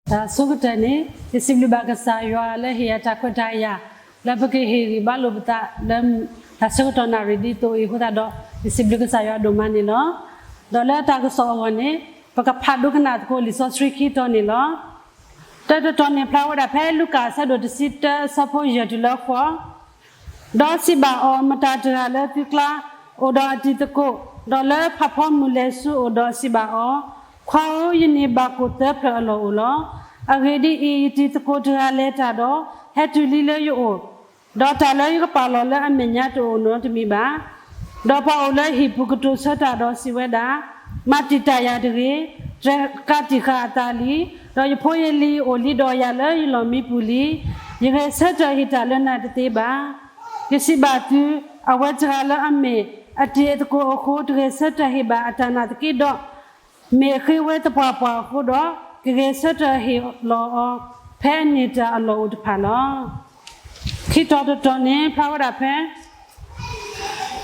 တၢ်ဆိကတၢၢ်န့ၣ် ယစံးဘျုးဘၣ်ကစၢ်ယွၤလၢဟ့ၣ်ယၤတၢ်ခွဲးတၢ်ယာ် လၢပကဟ့ၣ်ဂံၢ်ဘါလိာ်ပသးလၢ တၢ်ဆၢကတီၢ်နၣ်ရံၣ်ဒ်သိးအံၤအဃိသတးဒီး ယစံးဘျုးကစၢ်ယွၤဒိၣ်မးန့ၣ်လီၤ. ဒီးလၢတၢ်ကစီၣ်အဂီၢ်န့ၣ် ပကဖးဒိကနၣ်သကိးလံာ်စီဆှံခံတီၤန့ၣ်လီၤ. တၢတတီၤန့ၣ်ဖျါဝဲဒၣ်ဖဲလူၤကၣ်အဆၢဒိၣ်တဆံတၢအဆၢဖိယဲၢ်တုၤလၢဃိး ဒီးစံးဘၣ်အီၤ, မတၤတဂၤလၢသုကျါအိၣ်ဒီးအတံၤသကိး, ဒီးလၢဖးဖီမုၢ်လဲၤဆူအအိၣ်ဒီးစံးဘၣ်အီၤ, ခွါဧၢ, ယန့ၢ်ဘၣ်ကိၣ်သၢဖျၢၣ်အလီၢ်အိၣ်လီၤ. အဂ့ၢ်ဒ်အံၤ, ယတံၤသကိးတဂၤလဲၤတၢ်ဒီး ဟဲတုၤလံလၢယအိၣ်, ဒီးတၢ်လၢယကပာ်လီၤလၢအမဲာ်ညါတအိၣ်နီတမံၤဘၣ်. ဒီးပှၤအိၣ်လၢဟံၣ်ပူၤကတိၤဆၢတၢ်ဒီးစံးဝဲဒၣ်, မၤတံာ်တာ်ယၤတဂ့ၤ, တြဲၤကးတံာ်ဃာ်အသးလံ, ဒီးယဖိယလံၤအိၣ်လံဒီးယၤလၢယလီၢ်မံပူၤလံ. ယဂဲၤဆၢထၢၣ်ဟ့ၣ်တၢ်လၢနၤတသ့ဘၣ်. ယစံးဘၣ်သု, အဝဲတဂၤလၢအမ့ၢ်အတံၤသကိးအဃိ တဂဲၤဆၢထၢၣ်ဟ့ၣ်ဘၣ်အတၢ်နာ်သက့ဒီး, မ့ၢ်အဃ့ဝဲသပှၢ်ပှၢ်အဃိဒီး, ကဂဲၤဆၢထၢၣ်ဟ့ၣ်လီၤအီၤ ဖဲအန့ၢ်တၢ်အလီၢ်အိၣ်တဖၣ်လီၤ. ခံတီၤတတီၤန့ၣ်ဖျါဝဲဒၣ်ဖဲ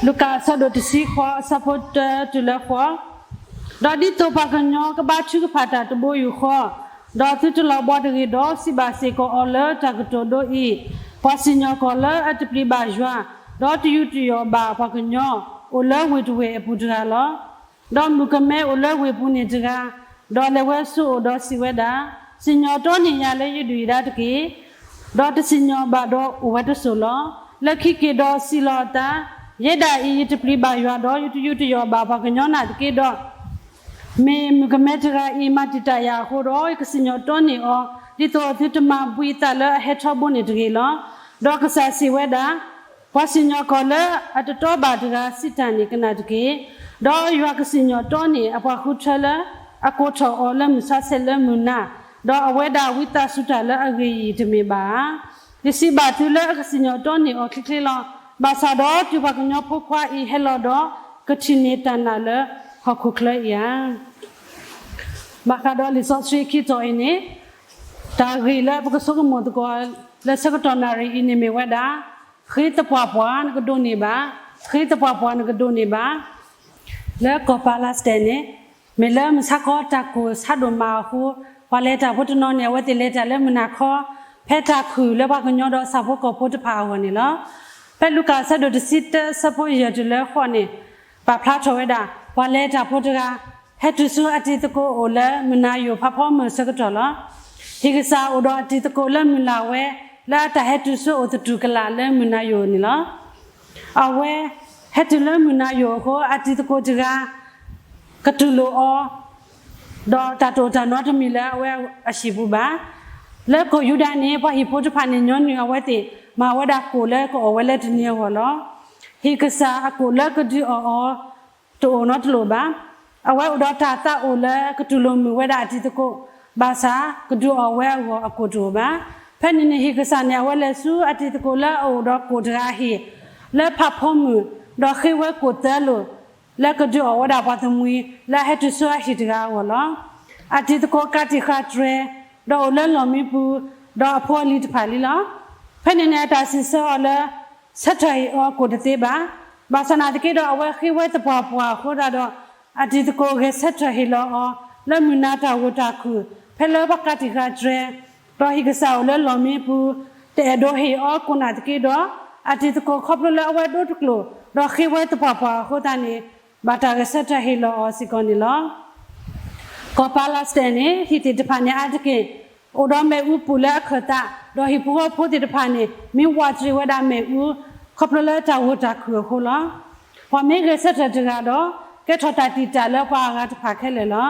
လူၤကၣ်အဆၢဒိၣ်တဆံဃိး အဆၢဖိတၢတုၤလၢဃိး, ဒီးဒ်သိးပှၤကညီကဘါထုကဖၣ်တၢ်တဘိယူၢ်ဃီ, ဒီးသုတလီၤဘှီတဂ့ၤဒီး, စံးဘၣ်စ့ၢ်ကီးအီၤလၢတၢ်ကတိၤဒိအံၤ, ပှၤစံၣ်ညီၣ်ကွီၢ်လၢအတပျံၤဘၣ်ယွၤ, ဒီးတယူးတယီၣ်ဘၣ်ပှၤကညီ, အိၣ်လၢဝ့ၢ်တဝ့ၢ်အပူၤတဂၤလီၤ. ဒီးမုၣ်ကမဲအိၣ်လၢဝ့ၢ်ပူၤန့ၣ်တဂၤ, ဒီးလဲၤဝဲဆူအအိၣ်ဒီးစံးဝဲဒၣ်, စံၣ်ညီၣ်တီန့ၢ်ယၤလၢယဒုၣ်ယဒါတက့ၢ်. ဒီးတစံၣ်ညီၣ်ဘၣ်ဒီးအိၣ်ဝဲတစိၢ်လီၤ. လၢခံက့ၤဒီးစံးလီၤအသး, ယဲဒၣ်အံၤ ယတပျံၤဘၣ်ယွၤဒီး ယတယူးတယီၣ်ဘၣ်ပှၤကညီနာ်သက့ဒီး, မ့ၢ်မုၣ်ကမဲတဂၤအံၤ မၤတံာ်တာ်ယၤအဃိဒီး ယကစံၣ်ညီၣ်တီန့ၢ်အီၤ, ဒ်သိးသုတမၤဘှံးအသးလၢအဟဲထီဘိန့ၣ်တဂ့ၤလီၤ. ဒီးကစၢ်စံးဝဲဒၣ်, ပှၤစံၣ်ညီၣ်ကွီၢ်လၢအတတီဘၣ်တဂၤစံးတၢ်န့ၣ်ကနၣ်တက့ၢ်. ဒီးယွၤကစံၣ်ညီၣ်တီန့ၢ်အပှၤဃုထၢလၢအကိးထီၣ်အီၤလၢမုၢ်ဆါဆဲးလၢမုၢ်နၤ, ဒီးအဝဲဒၣ်ဝံသးစူၤတၢ်လၢအဂ့ၢ်အံၤတမ့ၢ်ဘၣ်ဧါ. ယစံးဘၣ်သုလၢအကစံၣ်ညီၣ်တီန့ၢ်အီၤချ့ချ့လီၤ. ဘၣ်ဆၣ်ဒီးတုၤပှၤကညီဖိခွါအံၤဟဲလီၤဒီး, ကထံၣ်န့ၢ်တၢ်နာ်လၢဟီၣ်ခိၣ်ချၢအံၤဧါ. ဘၣ်ဃးဒီးလံာ်စီဆှံခံတီၤအံၤန့ၣ်, တၢ်ဂ့ၢ်လၢပကဆိကမိၣ်သကိးလၢဆၢကတီၢ်နၣ်ရံၣ်အံၤန့ၣ်မ့ၢ်ဝဲဒၣ်, ဃ့သပှၢ်ပှၢ်နကဒိးန့ၢ်ဘၣ်, ဃ့သပှၢ်ပှၢ်နကဒိးန့ၢ်ဘၣ်. လၢကီၢ်ပၤလးစတဲၣ်န့ၣ်, မ့ၢ်လၢမုၢ်ဆါခီတၢ်ကိၢ်ဆါဒိၣ်မးအဃိ, ပှၤလဲၤတၢ်ဖိတနီၤန့ၣ် အဝဲသ့ၣ်လဲၤတၢ်လၢမုၢ်နၤခီ, ဖဲတၢ်ခုၣ်လၢပှၤကညီဒီးဆၣ်ဖိကီၢ်ဖိတဖၣ်အဂီၢ်န့ၣ်လီၤ. ဖဲလူၤကၣ်အဆၢဒိၣ်တဆံတၢအဆၢဖိယဲၢ်တုၤလၢဃိးန့ၣ်, ပာ်ဖျါထီၣ်ဝဲဒၣ် ပှၤလဲၤတၢ်ဖိတဂၤ ဟဲတုၤဆူအတံၤသကိးအိၣ်လၢမုၢ်နၤယိာ်ဖးဖီမုၢ်အဆၢကတီၢ်လီၤ. ဟံၣ်ကစၢ်အိၣ်ဒီးအတံၤသကိးလၢမုၢ်လၢ်ဝဲ, လၢအတၢ်ဟဲတုၤဆူအိၣ်သတူၢ်ကလာ်လၢမုၢ်နၤယိာ်န့ၣ်လီၤ. အဝဲဟဲတုၤလၢမုၢ်နၤယိာ်အဃိ အတံၤသကိးတဂၤ ကတူၢ်လိာ်အီၤ, ဒီးတၢ်တအိၣ်တၢ်နီတမံၤလၢအဝဲအဟံၣ်ပူၤဘၣ်. လၢကီၢ်ယူဒၤန့ၣ် ပှၤဟံၣ်ဖိတဖၣ်န့ၣ် ညီနုၢ်အဝဲသ့ၣ်မၤဝဲဒၣ်ကိၣ်လၢကအီၣ်ဝဲလၢတနံၤအဂီၢ်လီၤ. ဟံၣ်ကစၢ်အကိၣ်လၢကဒုးအီၣ်အီၤ တအိၣ်နီတလိာ်ဘၣ်. အဝဲအိၣ်ဒီးတၢ်သးအိၣ်လၢကတူၢ်လိာ်မုာ်ဝဲဒၣ်အတံၤသကိး, ဘၣ်ဆၣ်ကဒုးအီၣ်ဝဲအဂီၢ်အကိၣ်တအိၣ်ဘၣ်. ဖဲန့ၣ်န့ၣ် ဟံၣ်ကစၢ်န့ၣ် အဝဲလဲၤဆူအတံၤသကိးလၢအအိၣ်ဒီးကိၣ်တဂၤအဟံၣ် လၢဖးဖီမုၢ်, ဒီးဃ့ဝဲကိၣ်သၢလိာ် လၢကဒုးအီၣ်ဝဲဒၣ်ပှၤသမှံၤလၢအဟဲတုၤဆူအဟံၣ်တဂၤအဂီၢ်လီၤ. အတံၤသကိးကးတံာ်ဃာ်တြဲၤ, ဒီးအိၣ်လၢလီၢ်မံပူၤ, ဒီးအဖိအလံၤတဖၣ်လံလီၤ. ဖဲန့ၣ်န့ၣ် အတၢ်စံးဆၢအီၤလၢ ဆၢထၢၣ်ဟ့ၣ်အီၤကိၣ်တသ့ဘၣ်. ဘၣ်ဆၣ်နာ်သက့ဒီး အဝဲဃ့ဝဲသပှၢ်ပှၢ်အဃိသတးဒီး, အတံၤသကိးဂဲၤဆၢထၢၣ်ဟ့ၣ်လီၤအီၤ လၢမုၢ်နၤတၢ်ဂိၢ်တၢ်ခုၣ် ဖဲလၢပှၤကးတံာ်ဃာ်တြဲၤ, ဒီးဟံၣ်ကစၢ်အိၣ်လၢလီၢ်မံပူၤ တအဲၣ်ဒိးဟ့ၣ်အီၤကိၣ်နာ်သက့ဒီး, အတံၤသကိးခီဖျိလၢအဝဲဒိတကျိာ် ဒီးဃ့ဝဲသပှၢ်ပှၢ်အဃိသတးန့ၣ်, ဘၣ်တၢ်ဂဲၤဆၢထၢၣ်ဟ့ၣ်လီၤအီၤစ့ၢ်ကီးန့ၣ်လီၤ. ကီၢ်ပၤလးစတဲၣ်န့ၣ် ဟံၣ်သ့ၣ်တဖၣ်န့ၣ်အါတက့ၢ် အိၣ်ဒီးမ့ၣ်အူပူၤလၢအခၢၣ်သး, ဒီးဟံၣ်ဖိဃီဖိသ့ၣ်တဖၣ်န့ၣ် မ့ၢ်ဝးတရံးဝဲဒၣ်မ့ၣ်အူ ခီဖျိလၢတၢ်ဂိၢ်တၢ်ခုၣ်အဃိလီၤ. ပှၤမ့ၢ်ဂဲၤဆၢထၢၣ်တဂၤဒီး ကဲထီၣ်တၢ်တံာ်တာ်လၢပှၤအဂၤတဖၣ်ခဲလၢာ်လီၤ.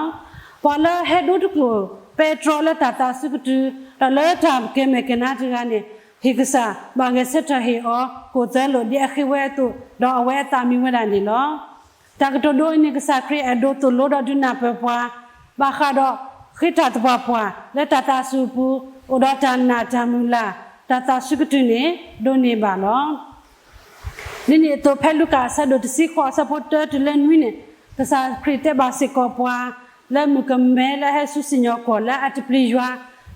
ပှၤလၢဟဲဒိတကျိာ် ပဲတြီလၢတၢ်သးစုကတုၤ ဒီးလၢတၢ်ကဲမဲာ်ကဲနါတဂၤန့ၣ် ဟံၣ်ကစၢ်ဘၣ်ဂဲၤဆၢထၢၣ်ဟ့ၣ်အီၤ ကိၣ်သၢလိာ်ဒ်အဃ့ဝဲအသိး ဒီးအဝဲအသးမံဝဲဒၣ်န့ၣ်လီၤ. တၢ်ကတိၤဒိအံၤန့ၣ် ကစၢ်ခရံာ်အဲၣ်ဒိးသိၣ်လိဒီးဒုးနၢ်ပၢၢ်ပှၤ ဘၣ်ဃးဒီးဃ့တၢ်သပှၢ်ပှၢ် လၢတၢ်သးစူၤအပူၤ အိၣ်ဒီးတၢ်နာ်တၢ်မုၢ်လၢ် တၢ်သးစုကတုၤန့ၣ် ဒိးန့ၢ်ဘၣ်လီၤ. ဒ်န့ၣ်အသိး ဖဲလူၤကၣ်အဆၢဒိၣ်တဆံဃိးအဆၢဖိတၢတုၤလၢနွံန့ၣ်, ကစၢ်ခရံာ်တဲဘၣ်စ့ၢ်ကီးပှၤ လၢမုၣ်ကမဲလၢအဟဲဆူစံၣ်ညီၣ်ကွီၢ်လၢအတပျံၤယွၤ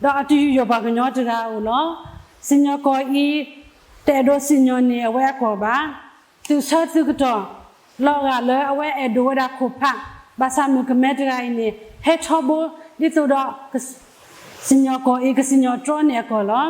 ဒီးအတယူးယီၣ်ပှၤကညီတဂၤအအိၣ်လီၤ. စံၣ်ညီၣ်ကွီၢ်အံၤ တအဲၣ်ဒိးစံၣ်ညီၣ်န့ၢ်အဝဲအကီၢ်ဘၣ်. သုးဆၢသုးကတီၢ် လီၤဂာ်လၢအဝဲအဲၣ်ဒိးဝဲဒၣ်ခိၣ်ဖး, ဘၣ်ဆၣ်မုၣ်ကမဲတဂၤအံၤန့ၣ် ဟဲထီဘိ ဒ်သိးဒီး ကစ စံၣ်ညီၣ်ကွီၢ်အံၤကစံၣ်ညီၣ်တြီန့ၢ်အကီၢ်လီၤ.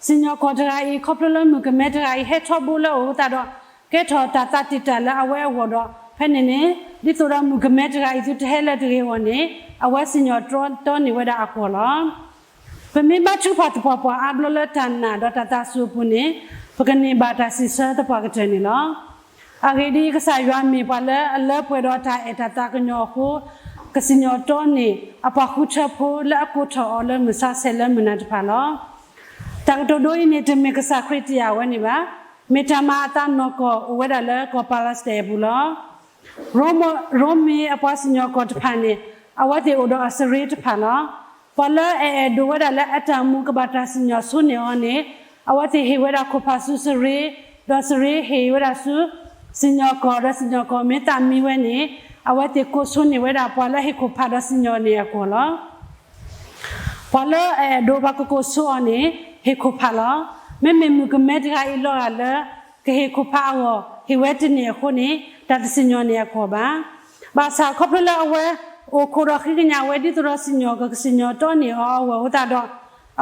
စံၣ်ညီၣ်ကွီၢ်တဂၤအံၤ ခီဖျိလၢမုၣ်ကမဲတဂၤအံၤ ဟဲထီဘိလၢအအိၣ်အသးဒီး ကဲထီၣ်တၢ်သးတံာ်တာ်လၢအဝဲအဂီၢ်ဒီး ဖဲန့ၣ်န့ၣ် ဒ်သိးဒီးမုၣ်ကမဲတဂၤအံၤ သုတဟဲလၢတဂ့ၤအဂီၢ်န့ၣ် အဝဲစံၣ်ညီၣ်တြီန့ၢ်ဝဲဒၣ်အကီၢ်လီၤ. ပမ့ၢ်ဘါထုကဖၣ်သပှၢ်ပှၢ်အါဘျီလၢတၢ်နာ်ဒီးတၢ်သးစူၤအပူၤန့ၣ် ပကန့ၢ်ဘၣ်တၢ်စံးဆၢသပှၢ်ကတၢၢ်န့ၣ်လီၤ. အဂ့ၢ်ဒ်အံၤ, ကစၢ်ယွၤမ့ၢ်ပှၤလၢအလၢပှဲၤဒီးတၢ်အဲၣ်တၢ်သးကညီၤအဃိ, ကစံၣ်ညီၣ်တြီန့ၢ်အပှၤဃုထၢဖိလၢအကိးထီၣ်အီၤလၢမုၢ်ဆါဆဲးလၢမုၢ်နၤတဖၣ်လီၤ. တၢ်ကတိၤဒိအံၤန့ၣ် တမ့ၢ်ကစၢ်ခရံာ်တယာ်ဝဲန့ၣ်ဘၣ်. မ့ၢ်တၢ်မၤအသးနီၢ်ကီၢ်အိၣ်ဝဲဒၣ်လၢကီၢ်ပၤလးစတဲအပူၤလီၤ. ရိမ့ၤအပှၤစံၣ်ညီၣ်ကွီၢ်တဖၣ်န့ၣ် အဝဲသ့ၣ်အိၣ်ဒီးအစရ့တဖၣ်လီၤ. ပှၤလၢအအဲၣ်ဒိးဝဲဒၣ်လၢအတၢ်မူကဘၣ်တၢ်စံၣ်ညီၣ်ဆိန့ၢ်အီၤန့ၣ် အဝဲသ့ၣ်ဟ့ၣ်ဝဲဒၣ်ခိၣ်ဖးဆူစရ့, ဒီးစရ့ဟ့ၣ်ဝဲဒၣ်ဆူစံၣ်ညီၣ်ကွီၢ်, ဒီးစံၣ်ညီၣ်ကွီၢ်မ့ၢ်သးမံဝဲန့ၣ် အဝဲသ့ၣ်ကိးဆိန့ၢ်ဝဲဒၣ်ပှၤလၢအဟ့ၣ်ခိၣ်ဖးဒီးစံၣ်ညီၣ်န့ၢ်အကီၢ်လီၤ. ပှၤလၢအအဲၣ်ဒိးပှၤကကိးဆိအီၤန့ၣ် ဟ့ၣ်ခိၣ်ဖးလီၤ. မ့မ့ၢ်မုၣ်ကမဲတဂၤအံၤလီၤဂာ်လၢ ကဟ့ၣ်ခိၣ်ဖးအဂီၢ် ဟ့ၣ်ဝဲတန့ၢ်အဃိန့ၣ် တၢ်တစံၣ်ညီၣ်န့ၢ်အကီၢ်ဘၣ်. ဘၣ်ဆၣ်ခီဖျိလၢအဝဲအိၣ်ခိးဒီးဃ့ကညးဝဲ ဒ်သိးဒီးစံၣ်ညီၣ်ကွီၢ်ကစံၣ်ညီၣ်တြီန့ၢ်အီၤအဂီၢ်အဃိသတးဒီး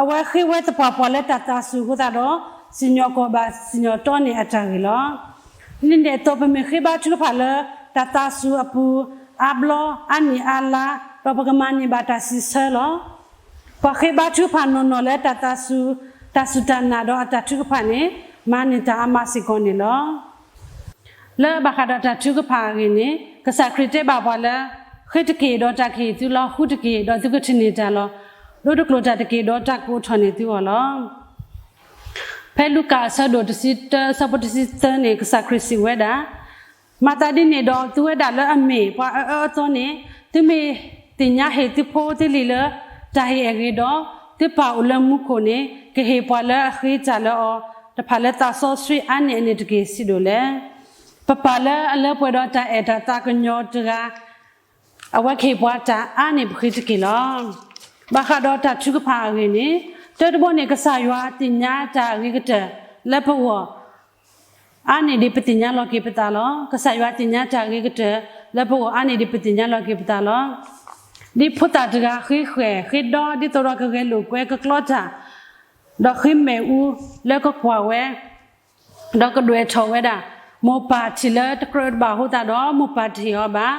အဝဲဃ့ဝဲသပှၢ်ပှၢ်လၢတၢ်သးစူၤအဃိသတးဒီး စံၣ်ညီၣ်ကွီၢ်ဘၣ်စံၣ်ညီၣ်တြီန့ၢ်အတၢ်ဂ့ၢ်လီၤ. ဒ်န့ၣ်အသိး ပမ့ၢ်ဃ့ဘါထုကဖၣ်လၢတၢ်သးစူၤအပူၤ အါဘျီအါနံၣ်အါလါ ဒီးပကမၤန့ၢ်ဘၣ်တၢ်စံးဆၢလီၤ. ပှၤဃ့ဘါထုကဖၣ်နီၢ်နီၢ်လၢတၢ်သးစူၤ, တၢ်စူၢ်တၢ်နာ်ဒီးအတၢ်ထုကဖၣ်န့ၣ် မၤန့ၢ်တၢ်အါမးစ့ၢ်ကီးန့ၣ်လီၤ. လၢဘၣ်ဃးဒီးတၢ်ထုကဖၣ်အဂ့ၢ်န့ၣ် ကစၢ်ခရံာ်တဲဘၣ်ပှၤလၢ ဃ့တက့ၢ်ဒီးတၢ်ကဟ့ၣ်သုလီၤ, ဃုတက့ၢ်ဒီးသုကထံၣ်န့ၢ်တၢ်လီၤ, ဒိတကျိာ်တၢ်တက့ၢ်ဒီးတၢ်ကအိးထီၣ်န့ၢ်သုအီၤလီၤ. ဖဲလူၤကၣ်အဆၢဒိၣ်တဆံတၢ အဆၢဖိတဆံသၢန့ၣ် ကစၢ်ခရံာ်စံးဝဲဒၣ်, မၤသးဒ်န့ၣ်ဒီး သုဝဲဒၣ်လၢအမ့ၢ်ပှၤအအၢအသီန့ၣ် သုမ့ၢ်သ့ၣ်ညါဟ့ၣ်သုဖိသုလံၤလၢတၢ်ဟ့ၣ်အဂ့ၤဒီး သုပၢ်အိၣ်လၢမူခိၣ်န့ၣ် ကဟ့ၣ်ပှၤလၢအဃ့တၢ်လၢအီၤတဖၣ်လၢသးစီဆှံအါန့ၢ်အန့ၣ်တက့ၢ် စံးဒိၣ်လဲၣ်. ပပၢ်လၢအလၢပှဲၤဒီးတၢ်အဲၣ်တၢ်သးကညီၤတဂၤ အဝဲကဟ့ၣ်ပှၤတၢ်အါန့ၢ်ပဃ့တက့ၢ်လီၤ. ဘၣ်ဃးဒီးတၢ်ထုကဖၣ်အဂ့ၢ်န့ၣ် တၢတဘီန့ၣ် ကစၢ်ယွၤသ့ၣ်ညါတၢ်အဂ့ၤကတၢၢ်လၢပဂီၢ် အါန့ၢ်ဒံးပသ့ၣ်ညါလီၤက့ၤပသးလီၤ. ကစၢ်ယွၤသ့ၣ်ညါတၢ်အဂ့ၤကတၢၢ်လၢပဂီၢ် အါန့ၢ်ဒံးပသ့ၣ်ညါလီၤက့ၤပသးလီၤ. ဒ်ဖိသၣ်တဂၤဃ့ဃဲၣ်ဃ့ဒီ ဒ်သိးဒီးကဂဲၤလိာ်ကွဲကကျီတၢ်, ဒီးဃ့မဲာ်အူလၢကကွၢ်ဝဲ ဒီးကဒွဲၣ်ထီၣ်ဝဲဒၣ်, မိၢ်ပၢ်ထံၣ်လၢတကြၢးတဘၣ်အဃိသတးဒီး မိၢ်ပၢ်တဟ့ၣ်အီၤဘၣ်.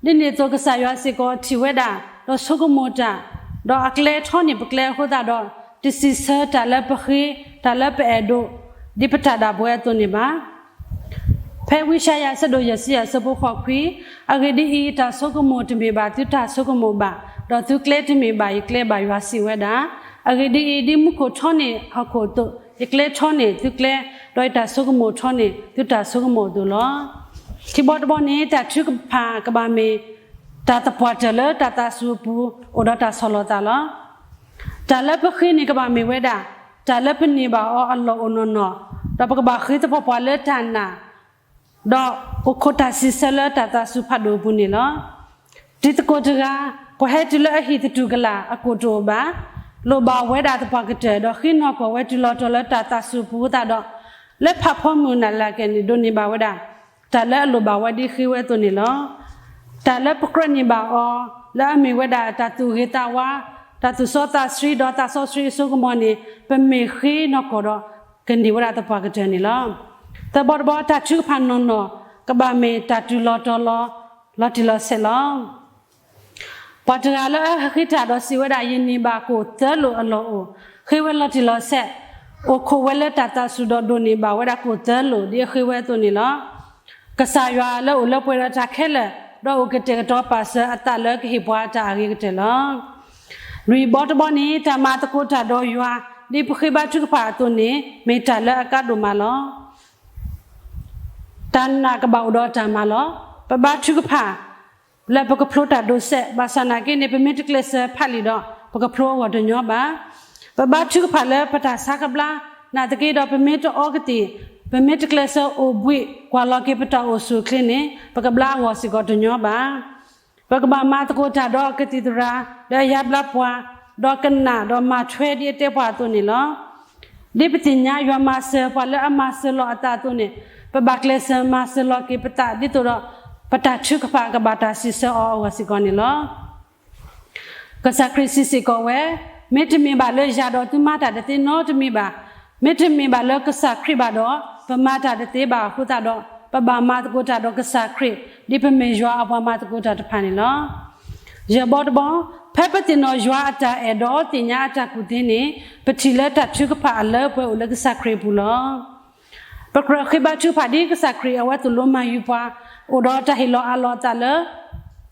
ဒ်န့ၣ်အသိး ကစၢ်ယွၤစ့ၢ်ကီးထံၣ်ဝဲဒၣ် ဒီးဆိကမိၣ်တၢ်, ဒီးအကျဲထီန့ၢ်ပကျဲအဃိသတးဒီး တစံးဆၢတၢ်လၢပဃ့, တၢ်လၢပအဲၣ်ဒိး, ဒ်ပတၢ်ဒၣ်ပဝဲအသိးန့ၣ်ဘၣ်. ဖဲဝံယၡါယၤအဆၢဒိၣ်ယဲၢ်ဆံယဲၢ်အဆၢဖိဃိးခွံ, အဂ့ၢ်ဒ်အံၤ, တၢ်ဆိကမိၣ်တမ့ၢ်ဘၣ်သုတၢ်ဆိကမိၣ်ဘၣ်, ဒီးသုကျဲတမ့ၢ်ဘၣ်ယကျဲဘၣ် ယွၤစံးဝဲဒၣ်. အဂ့ၢ်ဒ်အံၤ, ဒ်မူခိၣ်ထီန့ၢ်ဟီၣ်ခိၣ်အသိး, ယကျဲထီန့ၢ်သုကျဲ, ဒီးယတၢ်ဆိကမိၣ်ထီန့ၢ်သုတၢ်ဆိကမိၣ်အသိးလီၤ. ခံဘီတဘီန့ၣ် တၢ်ထုကဖၣ်ကဘၣ်မ့ၢ် တၢ်သပှၢ်တၢၢ်လၢတၢ်သးစူၤအပူၤ အိၣ်ဒီးတၢ်ဆီၣ်လီၤသးလီၤ. တၢ်လၢပဃ့န့ၣ်ကဘၣ်မ့ၢ်ဝဲဒၣ် တၢ်လၢပန့ၢ်ဘၣ်အီၤအလီၢ်အိၣ်နီၢ်နီၢ်, ဒီးပကဘၣ်ဃ့သပှၢ်ပှၢ်လၢတၢ်နာ် ဒီးအိၣ်ခိးတၢ်စံးဆၢလၢတၢ်သးစူၤဖးဒိၣ်အပူၤန့ၣ်လီၤ. တံၤသကိးတဂၤ ပှၤဟဲတုၤလၢအဟံၣ်သတူၢ်ကလာ်အကိၣ်တအိၣ်ဘၣ်, လိၣ်ဘၣ်ဝဲဒၣ်သပှၢ်ကတၢၢ် ဒီးဃ့နီၢ်ကီၢ်ဝဲတုၤလီၤတီၤလၢတၢ်သးစူၤအပူၤအဃိသတးဒီး, လၢဖးဖီမုၢ်နၤလၢကဲန့ၣ် ဒိးန့ၢ်ဘၣ်ဝဲဒၣ် တၢ်လၢအလိၣ်ဘၣ်ဝဲဒ်ဃ့ဝဲအသိးန့ၣ်လီၤ. တၢ်လၢပကြၢးန့ၢ်ဘၣ်အီၤ လၢအမ့ၢ်ဝဲဒၣ်တၢ်သူၣ်ဂ့ၤသးဝါ, တၢ်သူၣ်စီသးဆှံ ဒီးသးစီဆှံအစိကမီၤန့ၣ် ပမ့ၢ်ဃ့နီၢ်ကီၢ်ဒီး ကန့ၢ်ဝဲဒၣ်သပှၢ်ကတၢၢ်န့ၣ်လီၤ. သၢဘီတဘီ တၢ်ထုကဖၣ်နီၢ်နီၢ် ကဘၣ်မ့ၢ်တၢ်တုၤလီၤတီၤလီၤ လီၤတံၢ်လီၤဆဲးလီၤ. ပှၤတဂၤလၢအဟဲဃ့တၢ်ဒီးစံးဝဲဒၣ် ယန့ၢ်ဘၣ်ကိၣ်သၢလိာ်အလီၢ်အိၣ်, ဃ့ဝဲလီၤတံၢ်လီၤဆဲး, အိၣ်ခိးဝဲလၢတၢ်သးစူၤဒီးဒိးန့ၢ်ဘၣ်ဝဲဒၣ်ကိၣ်သၢလိာ် ဒ်အဃ့ဝဲအသိးန့ၣ်လီၤ. ကစၢ်ယွၤလၢအိၣ်လၢပှဲၤဒီးတၢ်ခဲလၢာ်, ဒီးအိၣ်ကတဲာ်ကတီၤပာ်စၢၤအသးလၢကဟ့ၣ်ပှၤတၢ်အဂ့ၤကတၢၢ်လီၤ. လွံၢ်ဘီတဘီန့ၣ် တၢ်မၤသကိးတၢ်ဒီးယွၤ ဒ်ပဃ့ဘါထုကဖၣ်အသိးန့ၣ် မ့ၢ်တၢ်လၢအကါဒိၣ်မးလီၤ. တၢ်နာ်ကဘၣ်အိၣ်ဒီးတၢ်မၤလီၤ. ပဘါထုကဖၣ် လၢပကဖျိတၢ်ဒိးစဲး, ဘၣ်ဆၣ်နာ်က့န့ၣ် ပမ့ၢ်တကျဲးစၢးဖးလံာ်ဒီး ပကဖျိအဂီၢ်တညီဘၣ်. ပဘါထုကဖၣ်လၢပတၢ်ဆါကဘျါ, နာ်သက့ဒီး ပမ့ၢ်တအီကသံၣ်, ပမ့ၢ်တကျဲးစၢးအိၣ်ဘှံး ကွၢ်လီၤက့ၤပတၢ်အိၣ်ဆူၣ်အိၣ်ချ့န့ၣ် ပကဘျါအဂီၢ်စ့ၢ်ကီးတညီဘၣ်. ပကဘၣ်မၤသကိးတၢ်ဒီးကသံၣ်သရၣ်, ဒီးယါဘျါပှၤ, ဒီးကနၣ်ဒီးမၤထွဲဒ်အတဲပှၤအသိးန့ၣ်လီၤ. ဒ်ပသ့ၣ်ညါယွၤမၤစၢၤပှၤလၢအမၤစၢၤလီၤအသးအသိးန့ၣ်, ပဘၣ်ကျဲးစၢးမၤစၢၤလီၤက့ၤပသး ဒ်သိးဒီး ပတၢ်ထုကဖၣ်ကဘၣ်တၢ်စံးဆၢအီၤအဂီၢ်စ့ၢ်ကီးန့ၣ်လီၤ. ကစၢ်ခရံာ်စံးစ့ၢ်ကီးဝဲ, မ့တမ့ၢ်ဘၣ်လၢယၤဒီးသုမၤတၢ်တသ့နီတမံၤဘၣ်. မ့တမ့ၢ်ဘၣ်လၢကစၢ်ခရံာ်ဘၣ်ဒီး ပမၤတၢ်တသ့ဘၣ်အဃိသတးဒီး ပဘၣ်မၤသကိးတၢ်ဒီးကစၢ်ခရံာ် ဒ်ပမ့ၢ်ယွၤအပှၤမၤသကိးတၢ်တဖၣ်န့ၣ်လီၤ. ယဲၢ်ဘီတဘီ, ဖဲပသ့ၣ်နီၣ်ယွၤအတၢ်အဲၣ်ဒီးသ့ၣ်ညါအတၢ်ကူၣ်သ့န့ၣ် ပထံၣ်လၢတၢ်ထုကဖၣ်အလၢပှဲၤအိၣ်လၢကစၢ်ခရံာ်အပူၤလီၤ. ပကြၢးဃ့ဘါထုကဖၣ်ဒ်ကစၢ်ခရံာ်အဝဲသိၣ်လိမၤယုၤပှၤ, အိၣ်ဒီးတၢ်ဟ့ၣ်လီၤအးလီၤအသးလၢ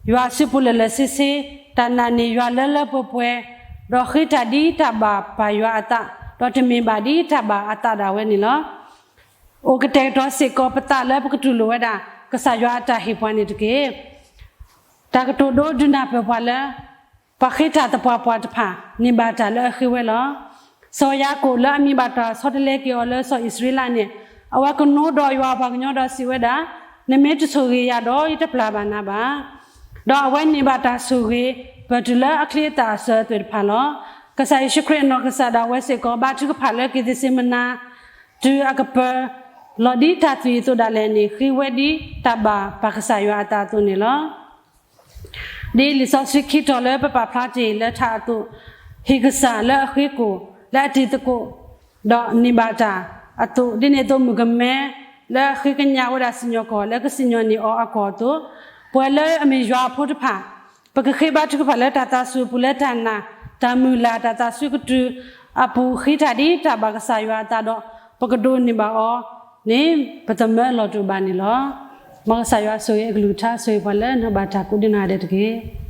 ယွၤအစုပူၤလၢာ်လၢာ်ဆ့ဆ့, တၢ်နာ်န့ၢ်ယွၤလၢလၢပှဲၤပှဲၤ, ဒီးဃ့တၢ်ဒ်တၢ်ဘၣ်ပၢ်ယွၤအသး, ဒီးတမ့ၢ်ဘၣ်ဒ်တၢ်ဘၣ်အသးဒၣ်ဝဲန့ၣ်လီၤ. အိၣ်ကတဲာ်ကတီၤစ့ၢ်ကီးပသးလၢပကတူၢ်လိာ်ဝဲဒၣ် ကစၢ်ယွၤအတၢ်ဟ့ၣ်ပှၤန့ၣ်တက့ၢ်. တၢ်ကတိၤဒိဒုးနၢ်ပၢၢ်ပှၤလၢ ပှၤဃ့တၢ်သပှၢ်ပှၢ်တဖၣ် န့ၢ်ဘၣ်တၢ်လၢအဃ့ဝဲလီၤ. စီၤယၤကိာ်လၢအမံၤဘၣ်တၢ်ဆီတလဲက့ၤအီၤလၢစီၤအံၣ်စရ့လးန့ၣ် အဝဲကနိဒီးယွၤအပှၤကညီဒီးစံးဝဲဒၣ်, နမ့ၢ်တဆိၣ်ဂ့ၤယၤဒီး ယတပျၢ်ဘၣ်နၤဘၣ်. ဒီးအဝဲန့ၢ်ဘၣ်တၢ်ဆိၣ်ဂ့ၤ ပၢၢ်တုၤလၢအချံအသၣ်အစၢၤအသွဲၣ်တဖၣ်လီၤ. ကစၢ်ယ့ၣ်ၡူးခရံာ်အနီၢ်ကစၢ်ဒၣ်ဝဲစ့ၢ်ကီး ဘါထုကဖၣ်လၢက့ၤသ့းစ့မနၤ တုၤအကပၢၤလီၤဒ်တၢ်သွံၣ်အသိးဒၣ်လဲာ်န့ၣ် ဃ့ဝဲဒ်တၢ်ဘၣ်ပၢ်ကစၢ်ယွၤအသးအသိးန့ၣ်လီၤ. ဒ်လံာ်စီဆှံခံတီၤလၢပပာ်ဖျါတ့ၢ်လၢထးအသိး, ဟ့ၣ်ကစၢ်လၢအဃ့ကိၣ်လၢအတံၤသကိး, ဒီးန့ၢ်ဘၣ်တၢ်အသိး, ဒ်န့ၣ်အသိးမုၣ်ကမဲလၢအဃ့ကညးဝဲဒၣ်စံၣ်ညီၣ်ကွီၢ်လၢကစံၣ်ညီၣ်န့ၢ်အီၤအကွီၢ်အသိး, ပဝဲလၢအမ့ၢ်ယွၤအဖိတဖၣ် ပကဃ့ဘါထုကဖၣ်လၢတၢ်သးစူၤအပူၤလၢတၢ်နာ်, တၢ်မုၢ်လၢ်, တၢ်သးစူၤကတုၤအပူၤ ဃ့တၢ်ဒ်တၢ်ဘၣ်ကစၢ်ယွၤအသးဒီး ပကဒိးန့ၢ်ဘၣ်အီၤန့ၣ် ပသမၢလီၤတအိၣ်ဘၣ်န့ၣ်လီၤ. မ်ကစၢ်ယွၤဆိၣ်ဂ့ၤအကလုၢ်ကထါ ဆိၣ်ဂ့ၤပှၤလၢနီၢ်ဘၣ်တၢ်ကိးဒံနီၢ်ဂၤဒဲးတက့ၢ်.